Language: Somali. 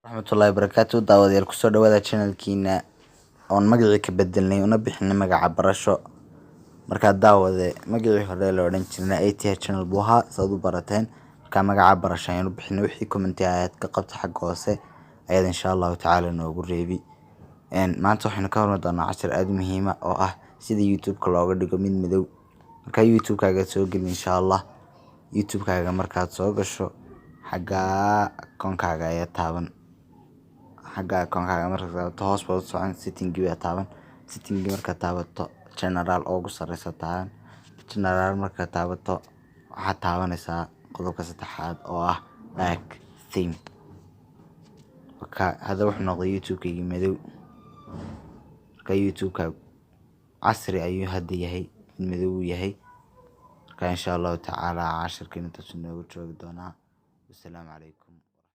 Raxmatullaahi barakaatu. Daawadayaal, kusoo dhawaada channelkiina oon magacii ka bedelnay una bixinay magaca Barasho. Markaa daawade, magacii hore la odhan jirnay ATH channel buu ahaa, saad u barateen. Markaa magaca Barasho ayaan u bixinay. Wixii comment ayaad ka qabta, xagga hoose ayaad insha Allahu tacaala noogu reebi. Maanta waxaynu ka hormari doonaa cashir aada u muhiima oo ah sida YouTube-ka looga dhigo mid madow. Markaa YouTube-kaaga soo geli insha Allah. YouTube-kaaga markaad soo gasho, xaggaa akoonkaaga ayaa taaban. Xagga akoonkaaga markaad taabato, hoos baad u socon, setting baa taaban. Setting markaad taabato, general oo ugu sareysa taaban. General markaad taabato, waxaad taabanaysaa qodobka saddexaad oo ah dark theme. Marka hadda wuxuu noqday YouTube-kaygii madow. Marka YouTube-ka casri ayuu hadda yahay, mid madow uu yahay. Marka insha Allahu tacaala cashirkan intaas inoogu joogi doonaa. Wassalaamu calaykum.